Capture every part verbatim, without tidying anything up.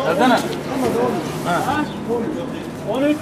Nereden? Ha. On üç.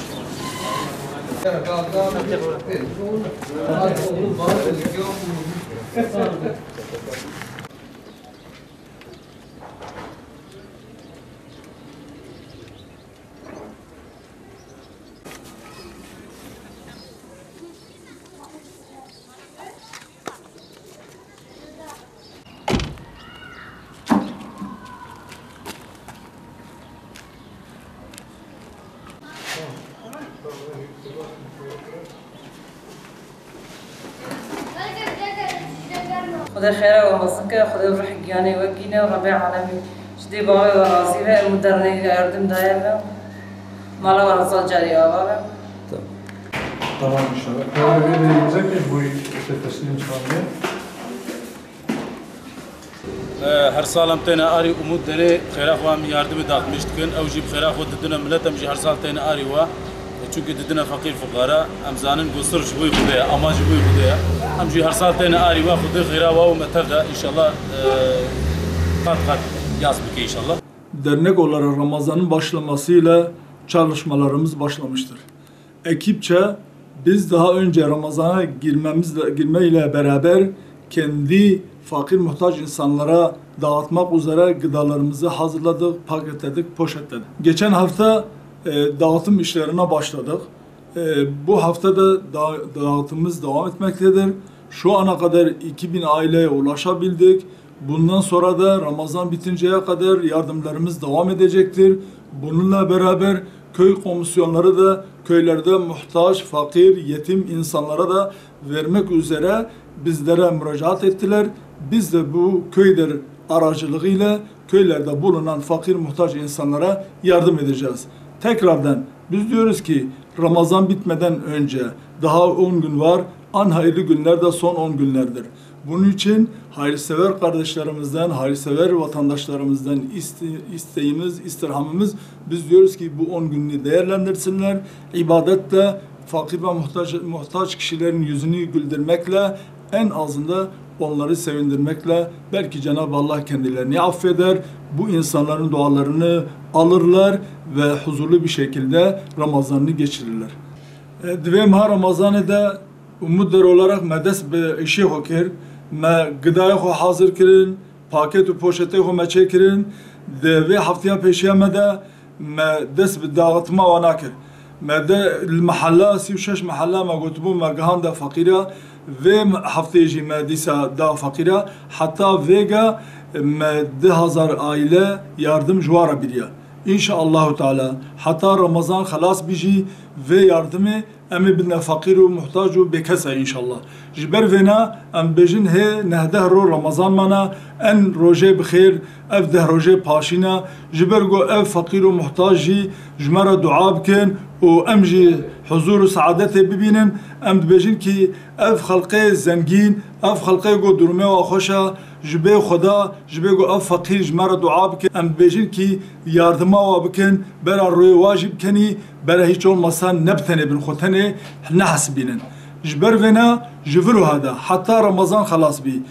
Xwedê xêra we mezin ke, Xwedê ruhê giyanê we gîne, Rebê alemî ji dê bavê we razî be, û dernegê yardim daye be. Mala we hezar carî ava be. Tamam inşallah. Peygamber Efendimiz'e ki bu işte teslim sandı. Her sal em têne arî Umûd Derê, xêra xwe em yardimê daxmîş dikin. Ew jî bi xêra xwe didine milet, em jî her sal têne arî we. Çunkî didine feqîr fuqara, em zanin ku sirf ji bo Xwedê ye, ama ji bo Xwedê ye. Em jî her sal têne arî we, Xwedê xêra we û me tev de, înşallah, e, qat qat yaz bike înşallah. Dernek olarak Ramazan'ın başlamasıyla çalışmalarımız başlamıştır. Ekipçe biz daha önce Ramazan'a girmemizle, girme ile beraber kendi fakir muhtaç insanlara dağıtmak üzere gıdalarımızı hazırladık, paketledik, poşetledik. Geçen hafta, e, dağıtım işlerine başladık. E, bu hafta da da-, dağıtımımız devam etmektedir. Şu ana kadar iki bin aileye ulaşabildik. Bundan sonra da Ramazan bitinceye kadar yardımlarımız devam edecektir. Bununla beraber köy komisyonları da köylerde muhtaç, fakir, yetim insanlara da vermek üzere bizlere müracaat ettiler. Biz de bu köyler aracılığıyla köylerde bulunan fakir, muhtaç insanlara yardım edeceğiz. Tekrardan biz diyoruz ki Ramazan bitmeden önce daha on gün var. En hayırlı günler de son on günlerdir. Bunun için hayırsever kardeşlerimizden, hayırsever vatandaşlarımızdan iste-, isteğimiz, istirhamımız, biz diyoruz ki bu on gününü değerlendirsinler. İbadetle, fakir ve muhtaç, muhtaç kişilerin yüzünü güldürmekle en azında onları sevindirmekle belki Cenab-ı Allah kendilerini affeder. Bu insanların dualarını alırlar ve huzurlu bir şekilde Ramazan'ını geçirirler. E, di vê meha Ramazanê de Umûd Der olarak me dest bi îşê xwe kir. Me gidayê xwe hazir kirin, paket û poşetê xwe me çêkirin. Di vê hefteya pêşiya me de me dest bi dağıtma wana kir. Me de li mehella, sî û şeş mehella me gotibû me gihanda feqîra. Vê hefteyê jî me dîsa da feqîra. Heta vêga me du hezar aile yardim ji wan re biriya. Înşaallahu Teala heta Ramazan xelas bî jî vê yardimê em ê bidine feqîr û muhtac û bêkes e înşallah. Ji ber vêna em dibêjin hê nehdeh roj Remezan mane, en rojê bi xêr, ev deh rojê paşîna, ji ber ku ev feqîr û muhtac jî ji me re dua bikin û em jî huzur û saadetê bibînin, em dibêjin kî ev xelqê zengîn, ev xelqê ku durumê wa xweş e, ji bê Xweda, ji bê ku ev feqîr ji me re dua bikin, em dibêjin kî yardima wa bikin, bera rûyê wa jî bikenî, bera hiç olmasa ne bi tenê bin xwe tenê nehesibînin. Ji ber vêna ji vir û heda heta Remezan xelas bî,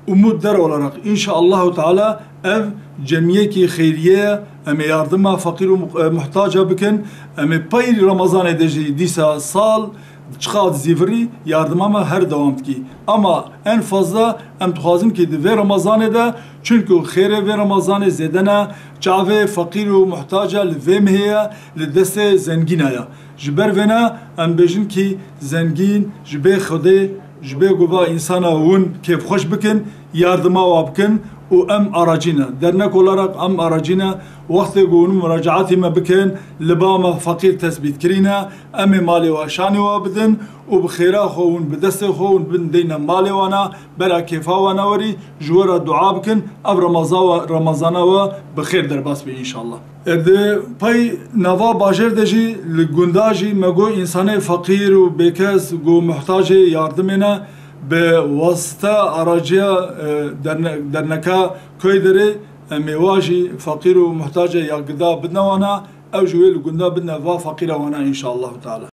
Umûd Der olarak înşaallahu Teala ev cemiyekî xeyriye ye, em ê yardima feqîr û mu-, e, muhtaca bikin, em ê pey Remezanê de jî dîsa sal çiqas zîvirî yardima me her dewam dikî. Ama en fazla em dixwazin kî di vê Remezanê de, çunku xêrê vê Remezanê zêde ne, çavê feqîr û muhtaca li vê mihê ye, li destê zengîna ye. Ji ber vêne em bêjin kî zengîn ji bê Xwedê, ji bê ku va însana hûn kêfxweş bikin, yardima wa bikin û em aracî ne. Dernek olarak em aracî ne. Wextê ku hûn muracaatî me bikin, li ba me feqîr tesbît kirîne, em ê malê wa şanê wa bidin û bi xêra xwe hûn, bi destê xwe hûn bin deyne malê wana, bera kêfa wana werî, ji we re dua bikin, ev Remaza-, Remezana we bi xêr derbas be înşallah. E, di pey nava bajêr de jî li gunda jî me got însanê feqîr û bêkes ku muhtacê yardimê ne, bi wasita araciya, e, derne-, derneka Köyderê, Em ê wa jî feqîr û muhtac e ya gida bidne wana, ew jî wê li gunda bidne va feqîra wana înşallahu teala.